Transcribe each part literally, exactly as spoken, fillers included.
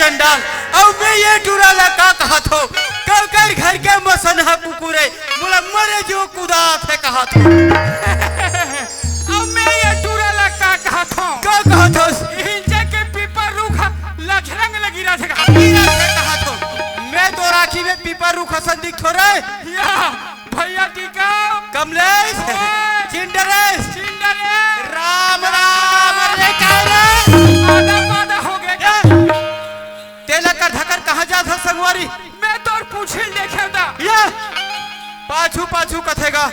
चंडाल, अउ मैं ये टूरा ला का कहत हो? कल कर घर के मसनहा कुकुर हे, मोला मरे जो कुदात हे कहत हो। अब मैं ये टूरा ला का कहत हो? का कहत हो? इंचे के पीपर रूख लछरंग लगी रथे कहत हो। लगी रथे कहत हो। मैं तो राखी में पीपर रूख असन दिखथो रे। या। भैया टीका। कमलेश। ओए। चिंडरेश। चिंडरेश। राम राम रे काले। आधा पाधा हो गया क्या? तेला कर धकर कहाँ जात हस संगवारी? मैं तोर पूछिल देखे था। ये पाछू पाछू कथेगा।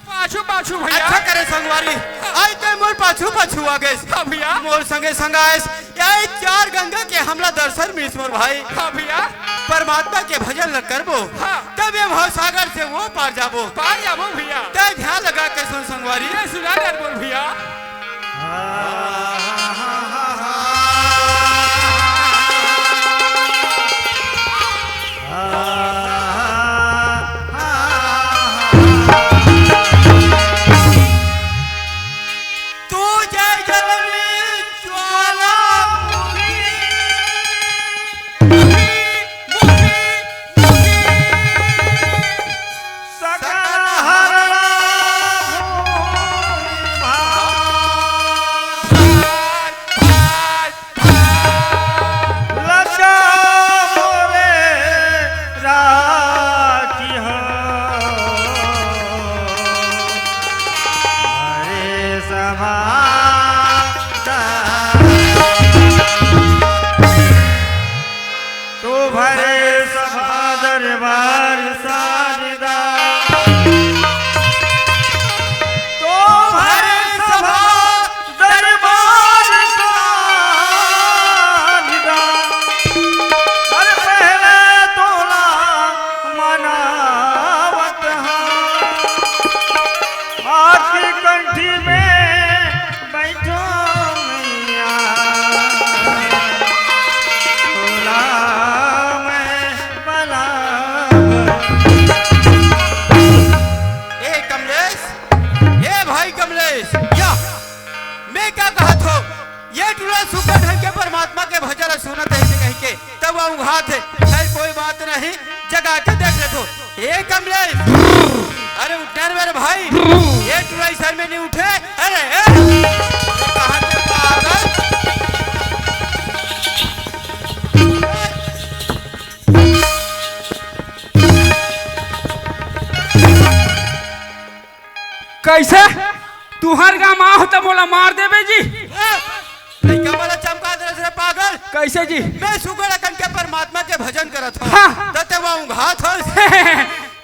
पाछू पाछू भैया। अच्छा करे संगवारी। आई ते मोर पाछू पाछू आ गए। हाँ भैया। मोर संगे संग आएस। यही चार गंगा के हमला दर्शन मिलिस मोर भाई। हाँ भैया। परमात्मा के भजन ल करबो, हाँ। तब ये भव सागर से वो पार जाबो। पार जाबो भैया। तय ध्यान लगा के सुन संगवारी। ये सुना दे बोल भैया। तू जय जननी ज्वालामुखी। सकल हरना भूमि भार। लचा मोरे राखी हो, हरे सभा तो भरे सभा दरबार सारदा। तो भरे सभा दरबार सारदा। हर पहले तोला मनावत हा। आपकी कंठी में बैठो मैया, तोला मैं बलावत। ए कमलेश, ए भाई कमलेश, या, मैं का कहत हो? ये टूरा सुग्घर ढंग के परमात्मा के भजन ल सुनत हे कहिके, तब वो उघात हे। खैर, कोई बात नहीं, जगा के देख लेथो। ए कमलेश, अरे उठना रे मेरे भाई, ये टूरा इस सर में नहीं उठे। अरे, ए, कहाँ के पागल? कैसे? तुहर गाँव आहो त मोला मार देबे जी। ए, लइका मन ला चमका देस रे पागल। कैसे जी? मैं सुग्घर अकन के परमात्मा के भजन करत हूँ। हाँ। त ते वहाँ उघात हस।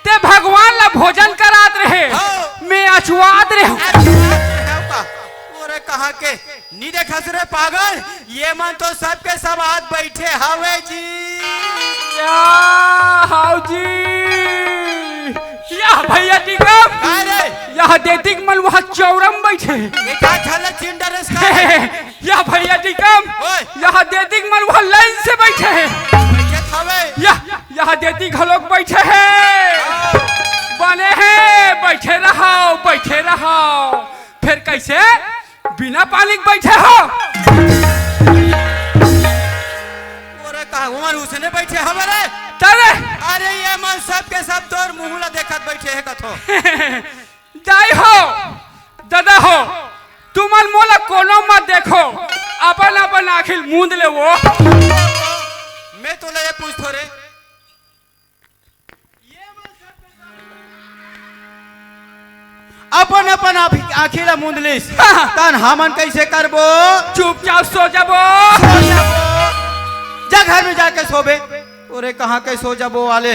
ते भगवान ला भोजन करात रहे। हाँ। मैं अचुआत रहे हूँ। अरे, अरे, अरे, का? अरे, कहाँ के? नी देखस रे पागल, ये मन तो सबके सब आत बइठे हवे जी। या, हाव जी। या भैया जी का? का रे? या देतिक मन वहाँ चौरम बइठे। ये का झल्ला चिन डरेस का? या भैया जी का? ओए। या देतिक मन वहाँ लाइन से बइठे हे। बइठे हवे। या, या देतिक घलोक बइठे हे। आओ। बने हे, बइठे रहो, बइठे रहो। फेर कइसे? बिना पानी के बइठे हो? अरे कहाँ उमर उसने बइठे हवे रे? तबे? अरे ये मन सब के सब तोर मुँह ला देखत बइठे हे कथो। दाई हो, ददा हो, तुमन मोला कोनो मत देखो, अपन अपन आँखी ल मूंद ले वो। मैं तोला ये पूछथो रे, अपन अपन आँखी ला मूंद लिस। हाँ। तन हमन कइसे करबो? चुपचाप सो जाबो। सो जाबो। जा घर में जाके सोबे। ओरे कहाँ के सो जाबो वाले?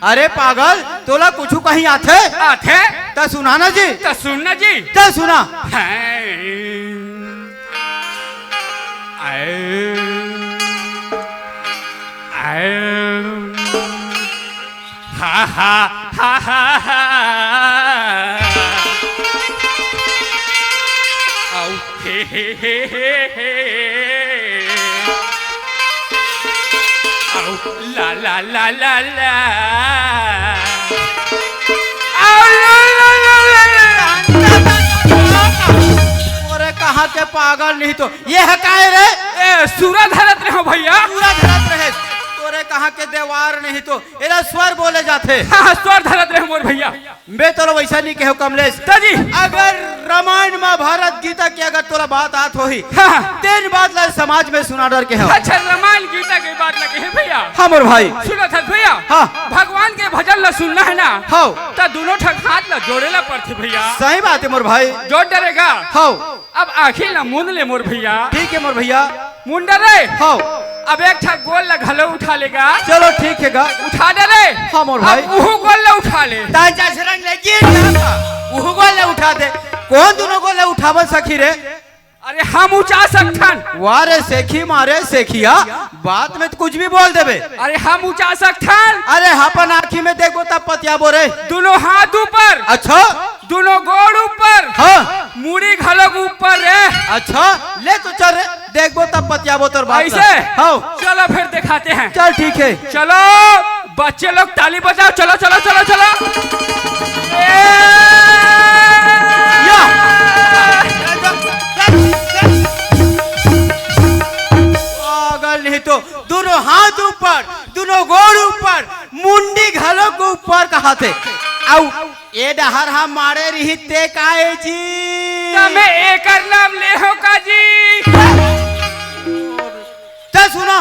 अरे पागल, तोला कुछु कहीं आथे? आथे। त सुना ना जी। त सुन ना जी। त सुना। हैं। आए। आए। हा, हा, हा, हा, हा। आओ, हे, हे, हे, हे, हे। आओ, ला, ला, ला, ला, ला। आओ, ला, ला, ला, ला, ला। ओरे कहाँ के पागल नहीं तो ये हे काय रे? ए, सूरा धरत रहे हो भैया। सूरा धरत रहे। अरे, कहाँ के देवार नहीं तो एला स्वर बोले जाथे। हाँ, हाँ, स्वर धरत रहे मोर भैया। मैं तोला वैसा नहीं कहेंव कमलेश। त जी। अगर रामायण महाभारत गीता के अगर तोला बात आत होही, हाँ, हाँ। तेन बात ला समाज में सुना डर के हो। अच्छा, रामायण गीता के बात लगे हे भैया। हाँ मोर भाई। सुनत हस भैया। हाँ। भगवान के भजन ला सुनना हे ना। हाँ। त दोनों ठक हाथ ला जोड़े ला पड़थे भैया। सही बात हे मोर भाई। जोड़ डरे गा। हाँ। अब आँखी ला मूंद ले मोर भैया। ठीक हे मोर भैया। मुंडा रे। हाँ। अब एक ठा गोड़ ला घलो उठा ले गा। चलो ठीक हे गा। उठा दे रे। हाँ मोर भाई। अब उहू गोड़ ला उठा ले। ताई जसरंग ले गिर जा। उहू गोड़ ला उठा दे। कोन दूनों गोड़ ला उठावन सखी रे? अरे हम उठा सकथन। वाह रे सेखी मारे सेखिया, बात में तो कुछ भी बोल देबे। अरे हम उठा सकथन। अरे अपन आँखी में देखबो तब पतियाबो रे। दूनों हाथ ऊपर। अच्छा। दूनों गोड़ ऊपर। हाँ। मुड़ी घलो ऊपर रे। अच्छा, ले तो चल रे, देखबो तब पतियाबो तोर बात ला। ऐसे? हाँ। चलो फिर दिखाते हैं। चल ठीक हे। चलो बच्चे लोग ताली बजाओ, चलो, चलो, चलो, चलो। ए! या! पागल नहीं तो, दूनों हाथ ऊपर, दूनों गोड़ ऊपर, मुंडी घलो के ऊपर कहाथे। अउ ए डहर हा मारे रिहिस ते का ए जी? त मैं एकर नाम ले हों का जी? त सुना।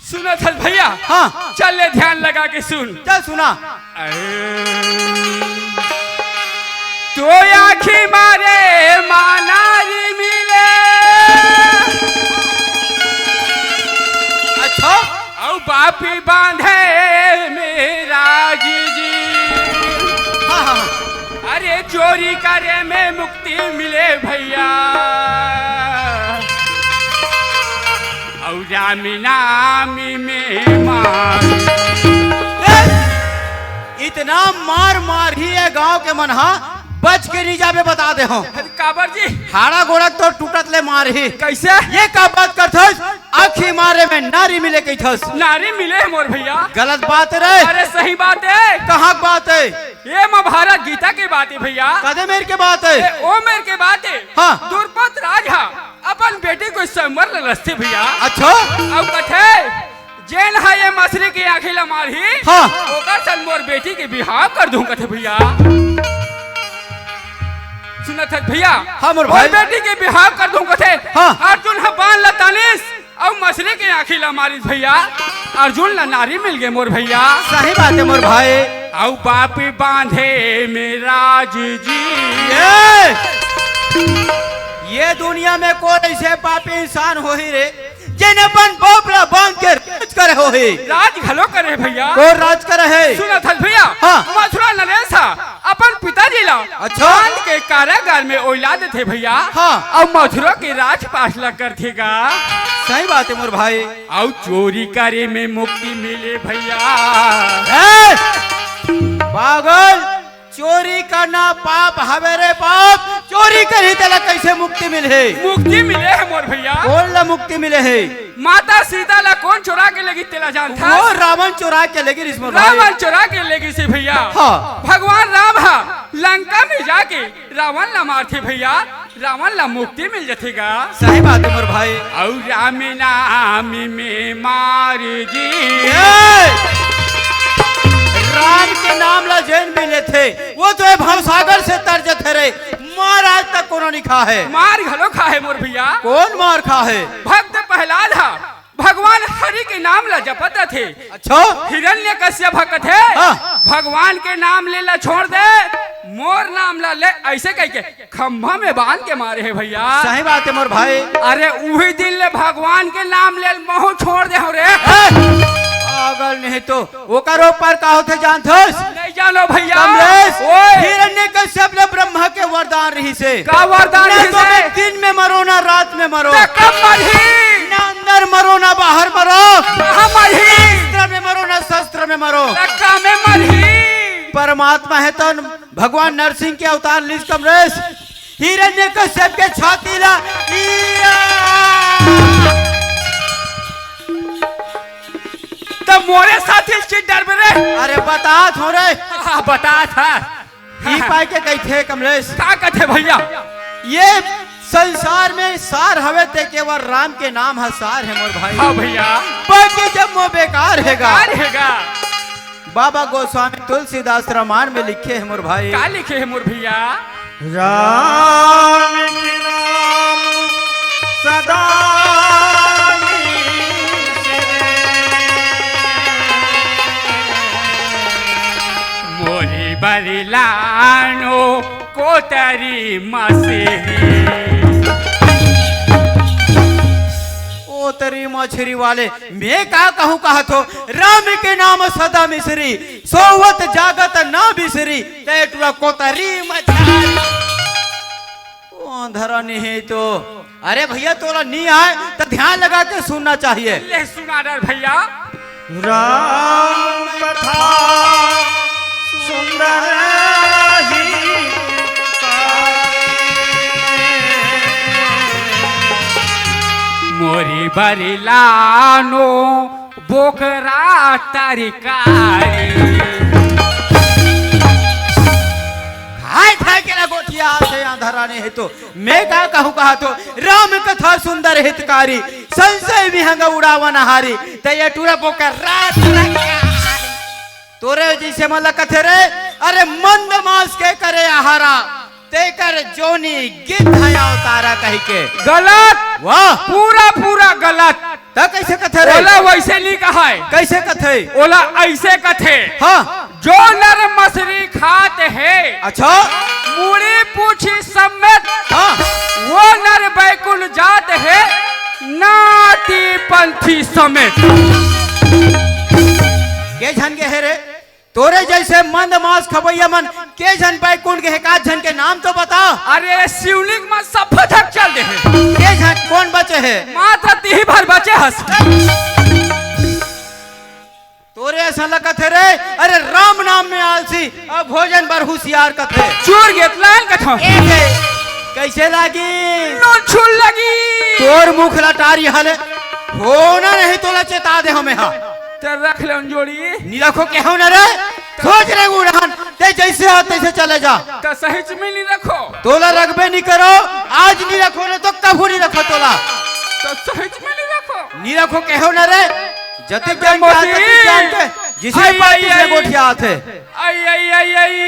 सुनत हस भैया? हाँ। चल ले ध्यान लगा के सुन। चल सुना। अरे, तो आँखी मारे मा नारी मिले। अच्छा। अउ बापी बांधे में राज जी। हाँ, हाँ, हाँ। अरे चोरी करे में मुक्ति मिले भैया, अउ राम नामी में मार। ए, इतना मार मारही ए गांव के मन हा, बच के नहीं जाबे, बता दे हो। काबर जी? हाड़ा गोड़ा तो टूटत ले मारही। कैसे? ये का बात करथस? आँखी मारे में नारी मिले कहिथस। नारी मिले हे मोर भैया। गलत बात रे। अरे सही बात हे। कहाँ के बात हे? ये महाभारत गीता के बात हे भैया। कदे मेर के बात हे? ए, ओ मेर के बात हे। हाँ। द्रुपद राज हा अपन बेटी के स्वयंवर ल रचथे भैया। अच्छा। अउ कथे, जेन हा ये मछरी के आँखी ला मारही, हाँ। ओकर संग मोर बेटी के बिहाव कर दूं कथे भैया। सुनत हस भैया? हाँ मोर भाई। मोर बेटी के बिहाव कर दूं कथे। हाँ। अर्जुन हा बाण ला तानिस, अउ मछरी के आँखी ला मारिस भैया, अर्जुन ला नारी मिल गे मोर भैया। सही बात हे मोर भाई। अउ बापी बांधे में राज जी। ए! ये दुनिया में कोन ऐसे पापी इंसान होही रे, जेन अपन बाप ला बांध के राज करे होही? राज घलो करे भैया। कोन राज करे हे? सुनत हस भैया? हाँ। मथुरा नरेश हा अपन पिताजी ला अच्छा। बांध के कारागार में ओइला देथे भैया। हाँ। अउ मथुरा के राजपाट ला करथे गा। सही बात हे मोर भाई। अउ चोरी करे में मुक्ति मिले भैया। ए! पागल, चोरी करना पाप हवे रे पाप। चोरी करही तेला कैसे मुक्ति मिलही? मुक्ति मिले हे मोर भैया। कोन ला मुक्ति मिले हे? माता सीता ला कोन चोरा के लेगिस तेला जानथस? वो रावण चोरा के लेगिस मोर भाई। रावण चोरा के लेगिस हे भैया। हाँ। भगवान राम हा लंका में जाके रावण ला मारथे भैया, रावण ला मुक्ति मिल जथे गा। सही बात हे मोर भाई। अउ राम नाम में मार जी। ए! राम के नाम ला जेन भी लेथे, वो तो ये भवसागर से तर जथे रे। मार आज तक कोनो नहीं खा हे। मार घलो खा हे मोर भैया। कोन मार खा हे? भक्त प्रहलाद हा भगवान हरि के नाम ला जपत रथे। अच्छा। हिरण्यकश्यप ह कथे, हाँ। भगवान के नाम ले ला छोड़ दे, मोर नाम ला ले, ऐसे कह के खंभा में बांध के मारे हे भैया। सही बात हे मोर भाई। अरे उही दिन ले भगवान के नाम ले महूं छोड़ दे हो रे। ए, पागल नहीं तो ओकर ऊपर का होथे जानथस? नहीं जानो भैया। कमलेश, ओए। हिरण्यकश्यप ले ब्रह्मा के वरदान रहिस हे। का वरदान ना रहिस तो हे? मैं दिन में मरो, ना रात में मरो। त कब मरही? ना अंदर मरो, ना बाहर मरो। कहाँ मरही? अस्त्र में मरो, ना शस्त्र में मरो। त का में मरही? परमात्मा हे तो भगवान नरसिंह के अवतार लिस कमलेश। हिरण्यकश्यप के छाती ला, इया! त मोरे साथी से डरबे रे। अरे बतात हों रे। हाँ, बतात हे। ई पाय के कहिथे कमलेश। का कथे भैया? ये संसार में सार हवे ते केवल राम के नाम ह सार हे मोर भाई। हाँ भैया। बाकी जम्मो बेकार हे गा। बेकार हे गा। बाबा गोस्वामी तुलसीदास रामायण में लिखे हे मोर भाई। का लिखे हे मोर भैया? राम के नाम सदा मोरी बरिलानो कोतरी मसीही। कोतरी मछरी वाले, मैं का कहूँ कहत हो, राम के नाम सदा मिसरी, सोवत जागत ना बिसरी, ते टुरा कोतरी मछरी। ओ धरा नहीं तो, अरे भैया, तोला नी आय त ध्यान लगा के सुनना चाहिए। ले सुना डर भैया। राम कथा सुंदर ही मोरी बरिलानो बोकरा तरकारी। खाए खाए के ला गोठिया से अंधरा नहीं हे तो मैं का कहूँ कहा तो, राम कथा सुंदर हितकारी, संशय विहंग उड़ावन हारी, ते ये टूरा बोकर रात रंगा। तोरे जैसे मन ला कथे रे, अरे मंद मास के करे आहारा, तेकर जोनी गिद्ध अवतारा कहि के। गलत। वाह। पूरा पूरा गलत। त कैसे कथे रे? ओला वैसे नहीं कहाय। कैसे कथे? ओला ऐसे कथे। हाँ। जो नर मछरी खात हे, अच्छा। मुड़ी पूछी समेत, हाँ। वो नर बैकुंठ जात हे, नाती पंथी समेत। के झन गे हे रे? तोरे जैसे मंद मांस खवैया मन के झन बैकुंठ गे हे, एकाध झन के नाम तो बता। अरे शिवलिंग म सब झन चल दे हे। के झन कोन बचे हे? मात्र तिही भर बचे हस। तोरे असन लगत हे रे, अरे राम नाम में आलसी, अब भोजन बर हुसियार कथे। चूर गेतलान कथा। ए दे, कैसे लागी? नोचुल लगी। तोर मुख लटारी हले, होना नहीं तोला चेता दे हमें हा। ते रख ले जोड़ी। नी रखो केहो न रे, सोच रे उड़ान, ते जैसे हा तैसे चले जा। त सहिच में नी रखो। तोला रखबे नी करो, आज नी रखो न तो कभू नी रखो तोला। त सहिच में नी रखो। नी रखो केहो न रे, जतिक अरे जान के, मोती। ततिक जान के, जिसे आई, पार्टी आई, से आई। गोठिया आथे। आई, आई, आई, आई।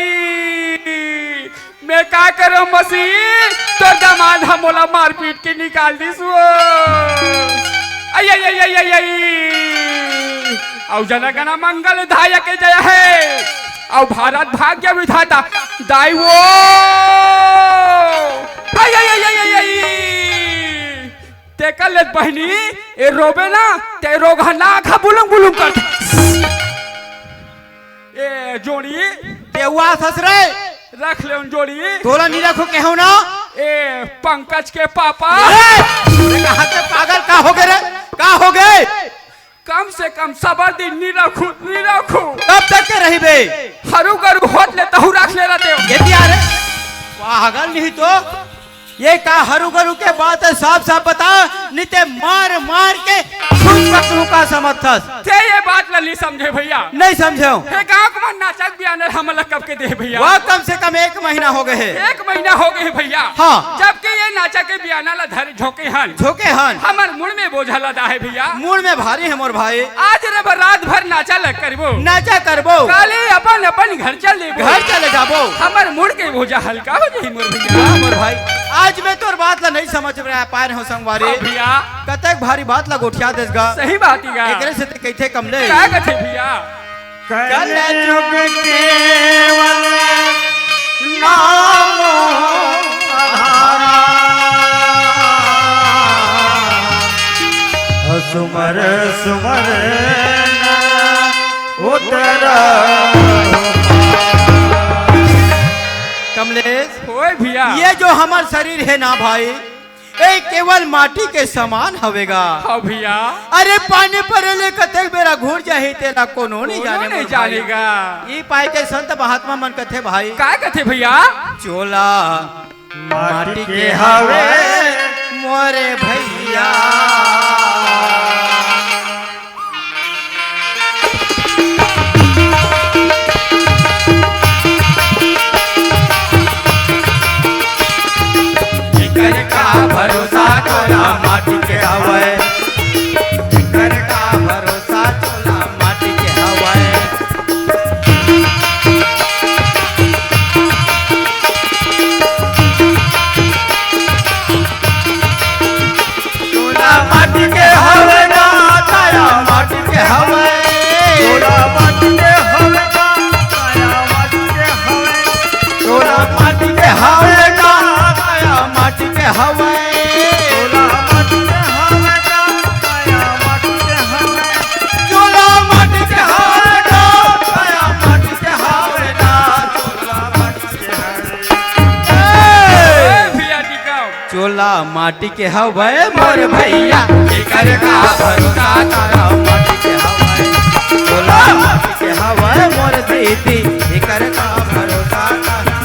मैं का करो मसी, तो दामाद ह मोला मारपीट के निकाल दिस वो। आई, आई, आई, आई, आई, आई। अउ जन गण मंगल धायक जय हे। अउ भारत भाग्य विधाता दाई वो। आई, आई, आई, आई, आई, आई। तेकर ले बहिनी, ए रोबे ना, ते रोगहा नाक ह बुलुंग बुलुंग करथे। ए जोड़ी। ते उआ ससुरे। रख ले उन जोड़ी। तोला नी रखो केहो ना। ए पंकज के पापा। ए, अरे कहाँ के पागल, का हो गे रे? का हो गे? कम से कम सबर दिन नी रखू, नी रखू। कब तक के रहिबे? हरू गरू होत ले तहू रख ले रहते हो। ये दिया रे। पागल नहीं तो। ये का हरू गरू के बात हे, साफ साफ बता, नी ते मार मार के खुद पकड़ू का समझथस। ते ये बात ला नी समझे भैया। नहीं समझे हो। हे गाँव के मन नाचक बियाना हमन ला कब के दे भैया? वह कम से कम एक महीना हो गे हे। एक महीना हो गे हे भैया। हाँ। जबकि ये नाचक के बियाना ला धरे झोंके हन। झोंके हन। हमर मुड़ में बोझा लदा हे भैया। मुड़ में भारी हे मोर भाई। आज रे बर रात भर नाचा ला करबो। नाचा करबो। काले अपन अपन घर चल देबो। घर चले जाबो। हमर मुड़ के बोझा हल्का हो जाही मोर भैया। हाँ मोर भाई, आज मैं तोर बात ला नहीं समझ में आ पाए रहो संगवारी। हाँ भैया। कतेक भारी बात ला गोठिया देस गा। सही बात ही गा। एकरे से ते कहिथे कमले। का कथे भैया? कलयुग केवल नामो आधारा। सुमर सुमर नर उतरा। कमलेश, ओए भैया। ये जो हमर शरीर हे ना भाई, ए केवल माटी के समान हवे गा। हाँ भैया। अरे पानी परे ले कतेक बेरा घुर जाही, तेला कोनो नहीं कोनो जाने नहीं मोर भाई। जाने गा। ई पाए के संत महात्मा मन कथे भाई। का कथे भैया? चोला माटी के हवे मोरे भैया। जेकर का ला माटी के हवय मोर भैया, एकर का भरोसा तारा माटी के हवय। बोला माटी के हवय मोर दीदी, एकर का भरोसा तारा।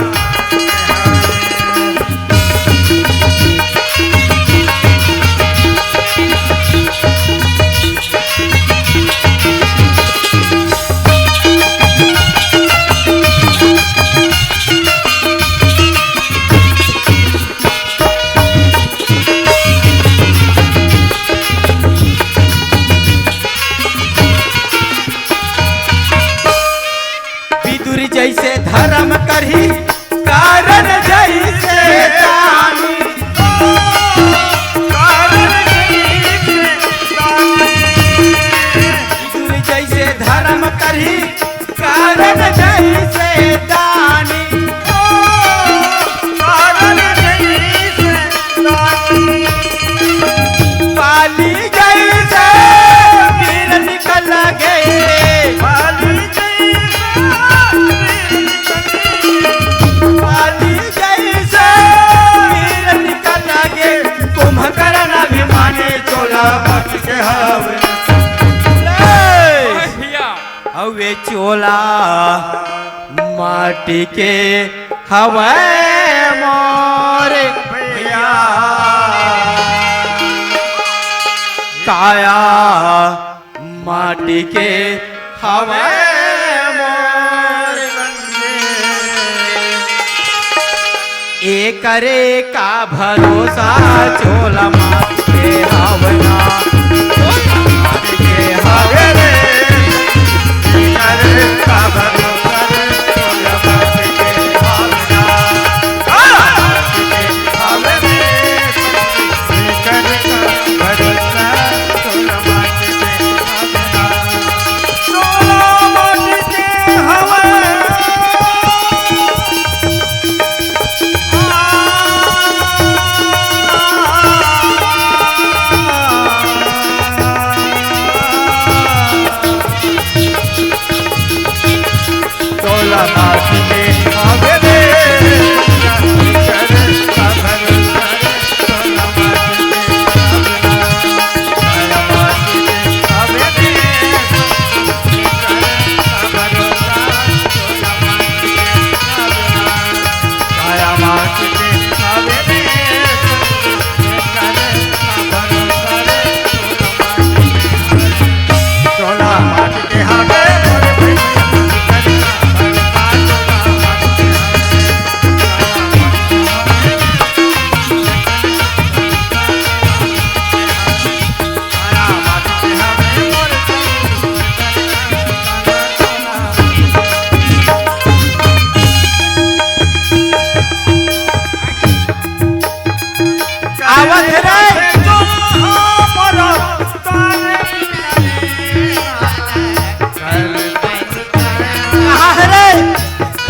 विदुर जैसे धर्म करही, कारण जैसे दानी। विदुर जैसे धर्म करही, कारण जैसे दानी। पाली जैसे वीर निकल गए। पाली जैसे वीर निकल गए। कुंभकर्ण अभिमानी चोला माटी के हवे। भैया। अउ ए चोला माटी के हवय मोर भैया। काया माटी के हवय मोर बंदे। एकरे का भरोसा चोला माटी के हवना। चोला माटी के हवे रे। एकरे का भरोसा रे चोला माटी के हवना। चोला माटी के हवे रे। एकरे का भरोसा चोला माटी के हवना। आवत रे। कहाँ है रे?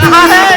कहाँ है?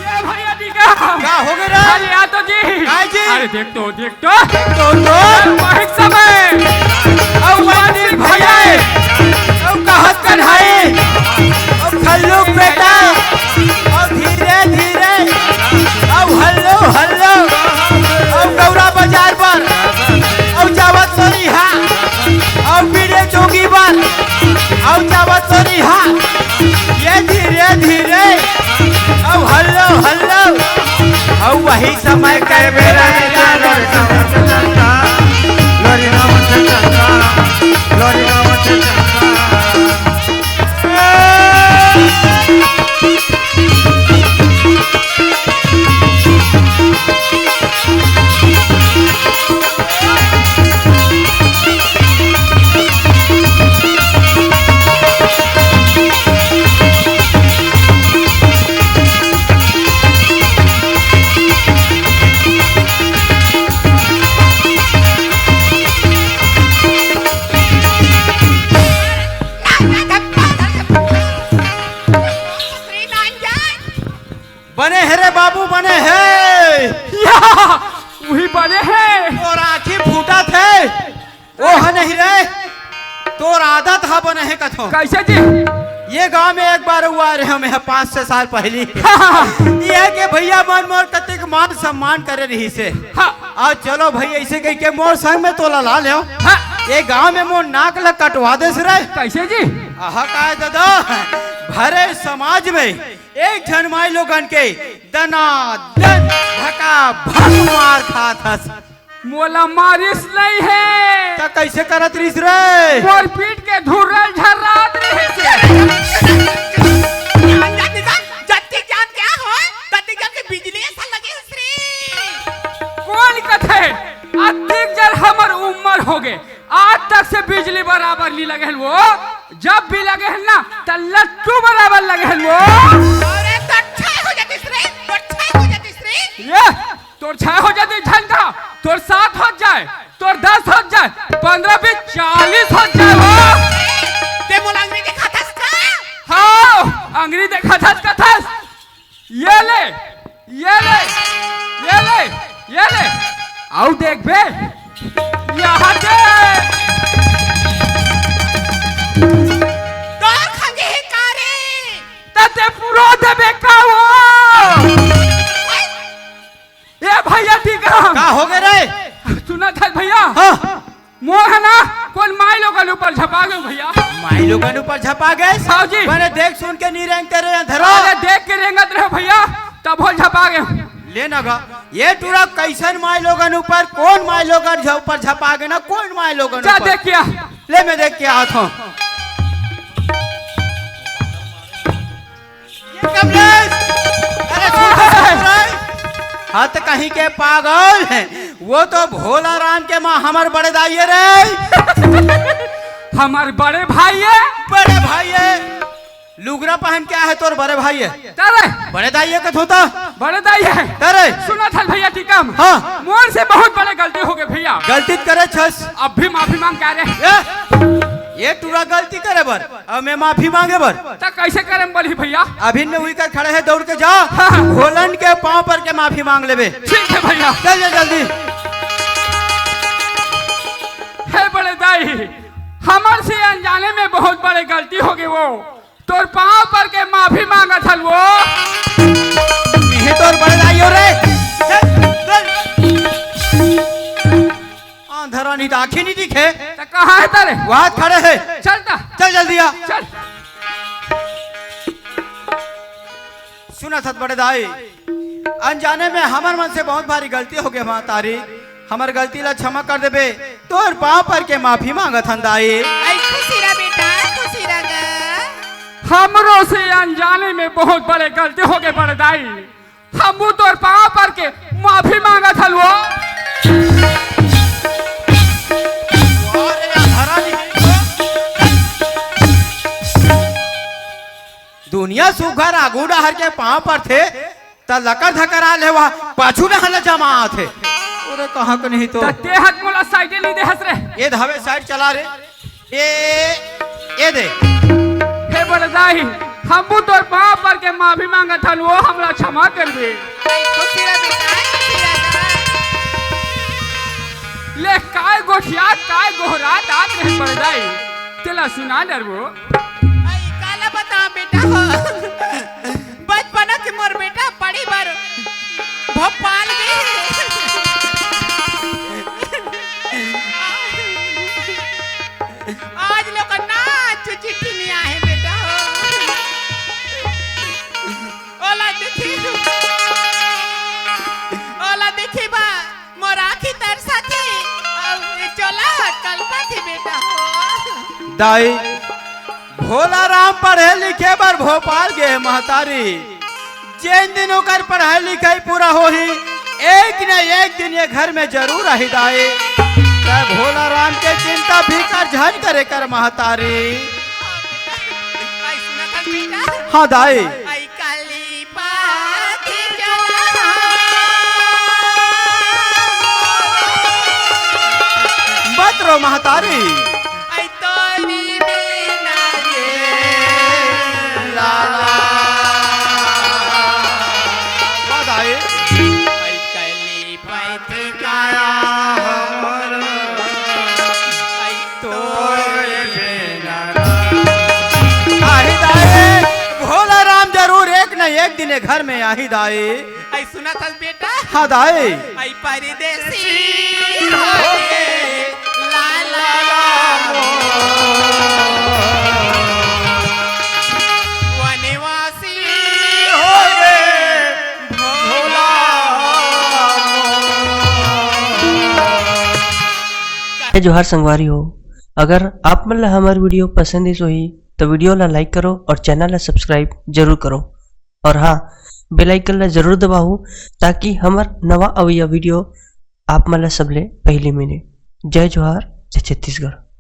ये भैया जी का? का हो गे रे? अरे यार तो जी। काय जी? अरे देख तो, देख तो। देख तो, तो। माहिक समय। अउ मंदिर भैया। अउ कहत कन्हाई। ही समय के बेरा निकाल रे। लोरी गाँव से चंदा, लोरी गाँव से चंदा। बने हे रे बाबू, बने हे। या, उही बने हे। तोर आँखी फूटत हे। ओह नहीं रे, तोर आदत ह बने हे कथो। कैसे जी? ये गांव में एक बार हुआ रे, हम यहाँ पाँच छह साल पहली। ये के भैया मन मोर कतिक मान सम्मान करे रहिसे। हाँ। आज चलो भाई, ऐसे कह के मोर संग में तोला ला लेव। हाँ। ये गांव में मोर नाक ला कटवा देस रे। कैसे जी? आहा, काय दादा, भरे समाज में एक झन माई लोगन के दना दन भका भक मार खात हस। मोला मारिस नहीं हे। त कैसे करत रहिस रे? मोर पीठ के धुर्रल झर्रात रहिस हे। जान, जान, जान, जत्ती जान क्या होय? तत्ती जान के बिजली असन लगे हस रे। कोन कथे? अतिक जर हमर उम्र होगे, आज तक से बिजली बराबर नी लगे हन वो। जब भी लगे हन ना, त लट्टू बराबर लगे हन वो। अरे, त छह हो जातिस रे, त छह हो जातिस रे। ये तोर छह हो जातिस झन का, तोर सात हो जाए, तोर दस हो जाए, पन्द्रह, बीस, चालीस हो जाए वो। ते मोला अंगरी देखाथस का? हाँ, अंगरी देखाथस कथस। ये ले, ये ले, ये ले, ये ले। अउ देख बे, यहाँ दे। तोर खंगे हे का रे? त ते पुरो देबे का वो? ए भैया, ठीक हे? का होगे रे? सुनत हस भैया? हाँ। मोर ह ना, कोन माई लोगन ऊपर झपा गेंव भैया। माई लोगन ऊपर झपा गेस? हाँ जी। बने देख सुन के नी रेंगते रे अंधरा। अरे देख के रेंगत रहेंव भैया, तभो झपा गेंव। ले ना गा, ये टूरा कइसन माई लोगन ऊपर, कोन माई लोगन झ-, ऊपर झपा गे ना, कोन माई लोगन जा ऊपर? देख के आ। ले मैं देख के आत हँव। ये कमलेश! अरे सुन तो ससुराल! हद कहीं के पागल, वो तो भोला राम के माँ हमर बड़े दाई हे रे। हमर बड़े भाई हे? बड़े भाई हे। लुगरा पहन के आहे तोर बड़े भाई हे। तरे? बड़े दाई हे कथों त? बड़े दाई हे। तरे? सुनत हस भैया टीकम। हाँ। मोर से बहुत बड़े गलती होगे भैया। गलती त करे हस। अब भी माफी मांग के आ रे। ए, ये टूरा गलती करे बर। अब मैं माफी मांगे बर। त कइसे करे म बनही भैया? अभी में उही कर खड़े हे, दौड़ के जा। हाँ। भोलन के पाँव पर के माफी मांग लेबे। ठीक हे भैया। चल जा जल्दी। हे बड़े दाई, हमर से अनजाने में बहुत बड़े गलती होगे वो। तोर पाँव पर के माफी मांगत हन वो। इही तोर बड़े दाई हो रे। चल, चल। अंधरा नहीं त आँखी नहीं दिखे। त कहाँ हे तरे? वहाँ खड़े हे। चल त। चल जल्दी आ। चल। सुनत हस बड़े दाई, अनजाने में हमर मन से बहुत भारी गलती होगे महतारी, हमर गलती ला क्षमा कर देबे, तोर पाँव पर के माफी मांगत हन दाई। ऐ खुशी रह बेटा, खुशी रह गा। हमरो से अनजाने में बहुत बड़े गलती होगे बड़े दाई। हमू तोर पाँव पर के माफी मांगत हन वो। अरे यार, हरा नहीं। दुनिया सुघर आगू डहर के पाँव परथे, त लकर धकर आ लेवा, पाछू डहर ले जमा आथे। अरे कहाँ के नहीं तो। त ते हक मोला साइड नहीं देहस रे। ये धावे साइड चला रे। ए, ए दे। हे बड़े दाई, हमू तोर पाँव पर के माफी मांगत हन, वो हमला क्षमा कर दे। खुशी रह बेटा, खुशी रह। ले काय गोठियात, काय गोहरात आत रहे बड़े दाई, तेला सुना डरबो। आई काला बता बेटा हो। बचपना के मोर बेटा पढ़े बर भोपाल गे। आज लोग ना चिट्ठी नहीं आहे बेटा हो। ओला देखी। दाई, भोला राम पढ़े लिखे बर भोपाल गे हे महतारी। जेन दिन ओकर पढ़ाई लिखाई पूरा होही, एक न एक दिन ये घर में जरूर आही दाई। तै भोला राम के चिंता फिकर झन करे कर महतारी। आई सुनत हस बेटा? हाँ दाई। आई काली पाती चला। मत रो महतारी। आई तोरी बिना रे लाला। बधाई। आई काली पाती काया हमर। आई तोरी बिना। आही दाई, भोला राम जरूर एक न एक दिन ये घर में आही दाई। आई सुनत हस बेटा? हाँ दाई। आई परदेसी होगे लाला मोर। वनवासी होगे भोला मोर। जय जोहार संगवारी हो, अगर आप मन ला हमर video पसंद आइस होही तो video ला like करो और channel ला subscribe जरूर करो। और हाँ, bell icon ला जरूर दबाहू, ताकि हमर नवा अवइया video आप मन ला सबले पहली मिले। जय जोहार, जय छत्तीसगढ़।